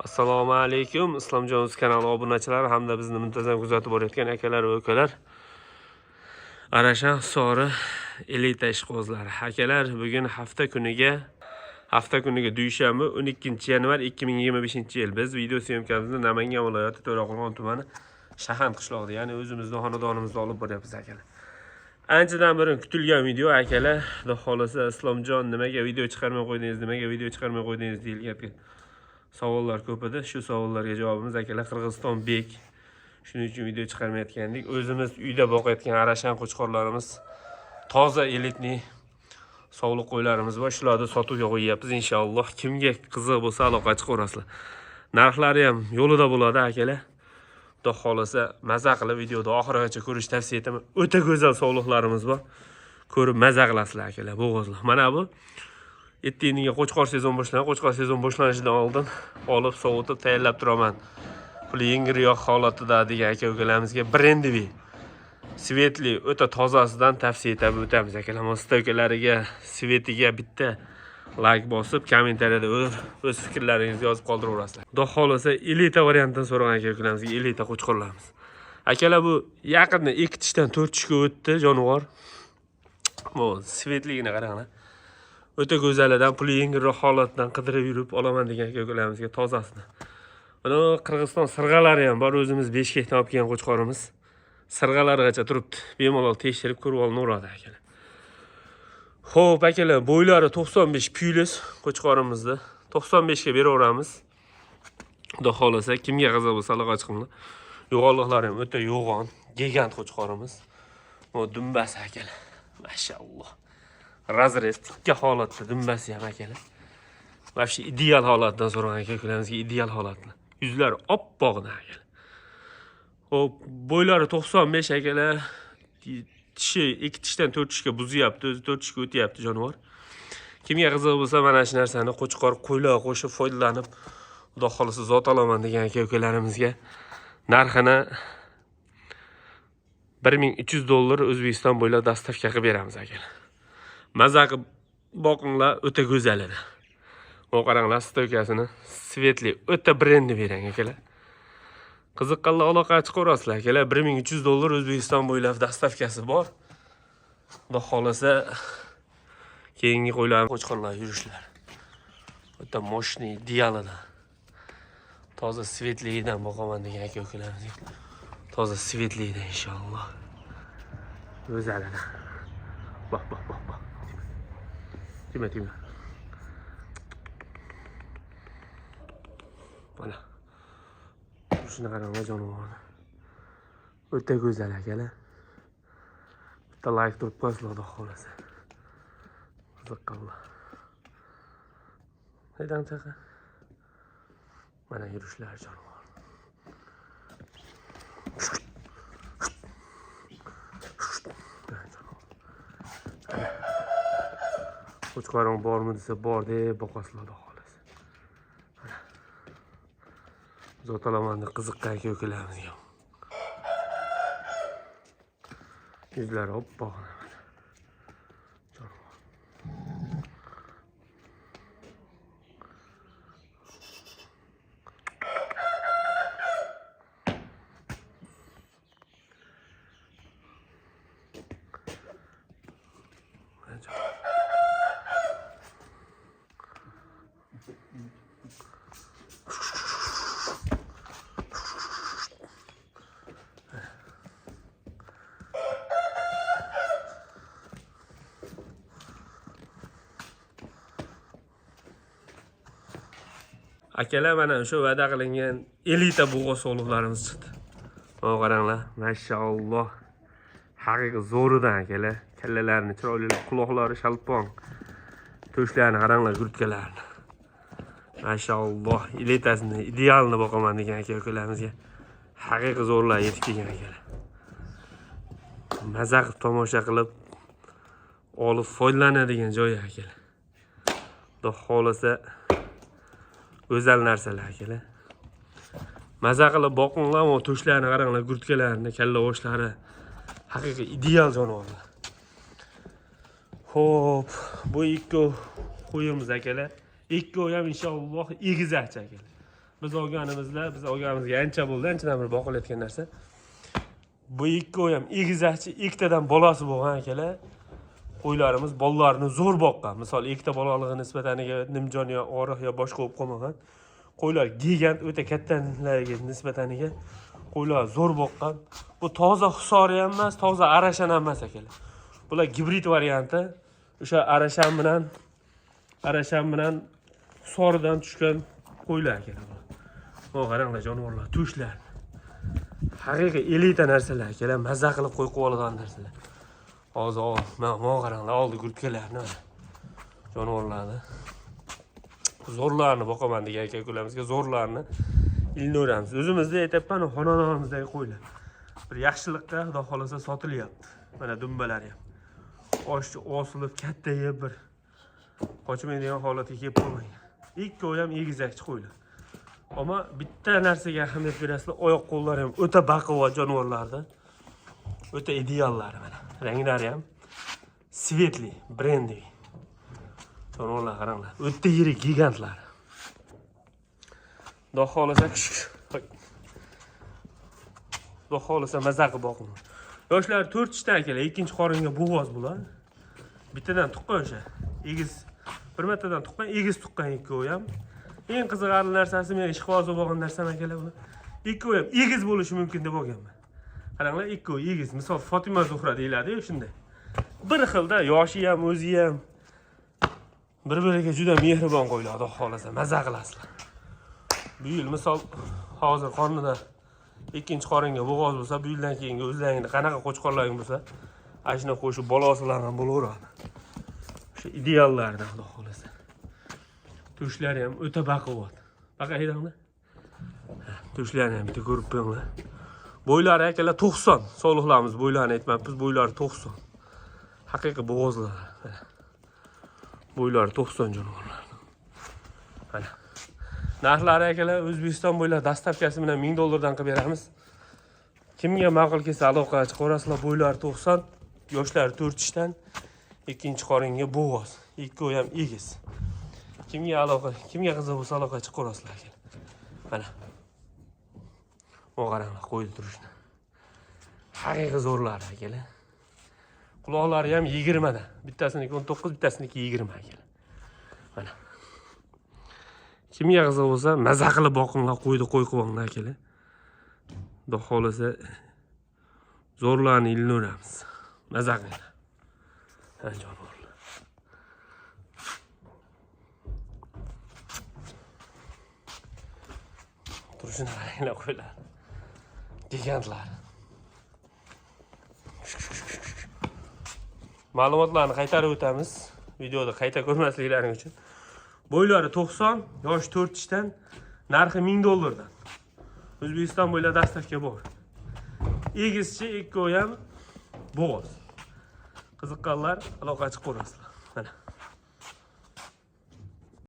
Assalomu alaykum Islomjon Uz kanali obunachilari hamda bizni muntazam kuzatib borayotgan akalar va ukalar. Arashan Sori elita ishqibozlari. Akalar, bugun hafta kuniga dushanba, 12 yanvar 2025-yil. Biz video съёмка mizni Namangan viloyati To'raqo'rg'on tumani Shahand qishlog'ida, ya'ni o'zimizni xonadonimizda olib boryapmiz, akalar. Anchadan beri kutilgan video, akalar. Xudo xohlasa, "Islomjon, nimaga video chiqarmay qo'ydingiz, nimaga video chiqarmay qo'ydingiz?" deyilgan savollar ko'p edi. Shu savollarga javobimiz, akalar, Qirg'iziston bek. Shuning uchun video chiqarmayotgandik. O'zimiz uyda boqayotgan arashan qo'chqorlarimiz, toza элитный sovliq qo'ylarimiz bor. Shularni sotuvga qo'yyapmiz inshaalloh. Kimga qiziq bo'lsa, aloqa chiqaverasizlar. Narxlari ham yo'lida bo'ladi, akalar. Xudo xohlasa, maza qilib videoda oxirigacha ko'rish tavsiya etaman. O'ta go'zal sovliqlarimiz bor. Ko'rib maza qilasizlar, akalar, bo'g'ozlar. Mana bu ertangi qo'chqor sezon boshlanadi. Qo'chqor sezon boshlanishidan oldin olib, sovutib, tayyorlab turaman. Puli yengilroq holatida degan aka ukalarimizga брендовый, светлый, o'ta tozasidan tavsiya etib o'tamiz, akalar. Стойка lariga, цвет iga bitta layk bosib, kommentariyada o'z fikrlaringizni yozib qoldiraverasizlar. Xudo xohlasa, elita variantdan so'ragan aka ukalarimizga elita qo'chqorlarimiz. Akalar, bu yaqinda ikki tishdan to'rt tishga o'tdi jonivor. Bu цвет ligini qaranglar. O'ta go'zalidan, puli yengilroq holatdan qidirib yurib olaman degan aka ukalarimizga tozasini. Mana Qirg'iziston sirg'alari ham bor, o'zimiz Beshkekdan olib kelgan qo'chqorimiz. Sirg'alarigacha turibdi. Bemalol tekshirib ko'rib olinaveradi, akalar. Xo'p, akalar, bo'ylari 95 плюс qo'chqorimizni 95 ga beraveramiz. Xudo xohlasa, kimga qiziq bo'lsa, aloqa chiqinglar. Yo'g'onliqlari ham o'ta yo'g'on, gigant qo'chqorimiz. Bu dumbasi, akalar. Mashalloh. Разрез tikka holatda dumbasi ham, akalar. Вообще ideal holatdan so'ragan aka ukalarimizga ideal holatni. Yuzlari oppoq akalar. Xo'p, bo'ylari 95, akalar. Tishi ikki tishdan to'rt tishga buzyapti, o'zi to'rt tishga o'tyapti jonivor. Kimga qiziq bo'lsa, mana shu narsani qo'chqor qo'ylar qo'shib foydalanib, Xudo xohlasa, zot olaman degan aka ukalarimizga narxini 1300 dollar, O'zbekiston bo'ylab доставка qilib beramiz, akalar. Maza qilib boqinglar, o'ta go'zal edi. Bu qaranglar стойка sini, светлый, o'ta brendi berang, akalar. Qiziqqanlar aloqa chiqaverasizlar, akalar. 1300 dollar, O'zbekiston bo'ylab доставка si bor. Xudo xohlasa, keyingi qo'ylar, qo'chqorlar yurishlar. O'ta мощный, idealidan. Toza светлый dan boqaman degan aka ukalarimizga. Toza светлый dan inshaalloh. Go'zalidan. Bak bak bak bak. Tegma, tegma. Mana. Shuni qaranglar jonivorni. O'ta go'zal, akalar. Bitta layk turib qo'yasizlar, Xudo xohlasa. Qiziqqanlar. Haydan chaqa. Mana yurishlar jonivor. Mana jonivor. Qo'chqoring bormi desa, bor deb boqasizlar, Xudo xohlasa. Mana. Zot olaman deb qiziqqan aka ukalarimizga. Yuzlari oppoq mana. Jonivor. Mana jonivor. Akalar, mana o'sha va'da qilingan elita bo'g'oz sovliqlarimiz chiqdi. Mana qaranglar, mashalloh. Haqiqiy zo'ridan, akalar. Kallalarini chiroyli, quloqlari shalpon. To'shlarini qaranglar, грудка larini. Mashalloh, elitasini, idealni boqaman degan aka ukalarimizga haqiqiy zo'rlar yetib kelgan, akalar. Maza qilib tomosha qilib olib foydalanadigan joyi, akalar. Xudo xohlasa, go'zal narsalar, akalar. Maza qilib boqinglar, bu to'shlarini qaranglar, грудка larini, kalla boshlari haqiqiy ideal jonivorlar. Xo'p, bu ikki qo'yimiz, akalar. Ikkovi ham inshaalloh egizakcha, akalar. Biz olganimizda, biz olganimizga ancha bo'ldi, anchadan beri boqilayotgan narsa. Bu ikkovi ham egizakchi, ikkitadan bolasi bo'lgan akalar. Qo'ylarimiz bolalarini zo'r boqqan. Misol ikkita bolalig'i nisbataniga nimjon yo oriq yo boshqa bo'lib qolmagan. Qo'ylar gigant, o'ta kattalarga nisbataniga qo'ylar zo'r boqqan. Bu toza Hisori ham emas, toza Arashan ham emas akalar. Bular gibrid varianti. O'sha Arashan bilan Hisoridan tushgan qo'ylar akalar bular. O qaranglar jonivorlar, tushlar. Haqiqiy elita narsalar akalar, mazza qilib qo'y qo'yib oladigan narsalar. Hozir mana qaranglar, oldi грудка larni mana. Jonivorlarni. Zo'rlarni boqaman degan aka ukalarımizga zo'rlarni ilinaveramiz. O'zimizda aytyapman, xonadonimizdagi qo'ylar. Bir yaxshilikqa xudo xohlasa sotilyapti. Mana dumbalari ham. Osilib kattayib bir qochmaydigan holatga kelib qolmagan. Ikkovi ham egizakchi qo'ylar. Ammo bitta narsaga ahamiyat berasizlar, oyoq qo'llari ham o'ta baquvvat jonivorlarda. O'ta ideallari mana. Ranglari ham светлый, брендовый. Jonivorlar qaranglar. O'ta yirik gigantlar. Xudo xohlasa Xudo xohlasa maza qilib boqing. Yoshlar 4 tishdan akalar, ikkinchi qoringa bo'g'oz bular. Bittadan tuqqan o'sha. Egiz bir martadan tuqqan, egiz tuqqan ikkovi ham. Eng qiziqarli narsasi, men ishqibozi bo'lgan narsam akalar bular. Ikkovi ham egiz bo'lishi mumkin deb olganman. Qaranglar, ikkovi egiz. Misol Fatima Zuhra deyiladi-yu shunday. Bir xilda yoshi ham, o'zi ham bir-biriga juda mehribon qo'ylar, xudo xohlasa maza qilasizlar. Bu yil misol hozir qornida ikkinchi qoringa bo'g'oz bo'lsa, bu yildan keyingi o'zlaringda qanaqa qo'chqorlaring bo'lsa, ana shuni qo'shib bolasilar ham bo'laveradi. O'sha ideallardan xudo xohlasa. Tushlari ham o'ta baquvvat. Baqa haydanglar. Tushlarini ham bitta ko'rib qo'yinglar. Bo'ylari akalar 90. Sog'liqlarimiz bo'ylarini aytmabmiz, bo'ylari 90. Haqiqiy bo'g'ozlar. Mana. Bo'ylari 90 jonivorlar. Mana. Narxlari akalar O'zbekiston bo'ylab доставка si bilan 1000 dollardan qilib beramiz. Kimga ma'qul kelsa aloqaga chiqaverasizlar. Bo'ylari 90, yoshlari 4 tishdan, ikkinchi qoringa bo'g'oz. Ikkovi ham egiz. Kimga qiziq bo'lsa aloqaga chiqaverasizlar akalar. Mana. O qaranglar qo'ydi turishni. Haqiqiy zo'rlari akalar. Quloqlari ham 20 da. Bittasiniki 19, bittasiniki 20 akalar. Mana. Kimga qiziq bo'lsa, maza qilib boqinglar, qo'ydi qo'y qilinglar akalar. Xudo xohlasa zo'rlarni ilinaveramiz. Maza qilinglar. Ha jonivorlar. Turishini qaranglar qo'ylar. Gigantlar. Ma'lumotlarni qaytarib o'tamiz. Videoda qayta ko'rmasliklaring uchun. Bo'ylari 90, yosh 4 tishdan, narxi 1000 dollardan. O'zbekiston bo'ylab доставка bor. Egizchi ikkovi ham bo'g'oz. Qiziqqanlar aloqa chiqaverasizlar.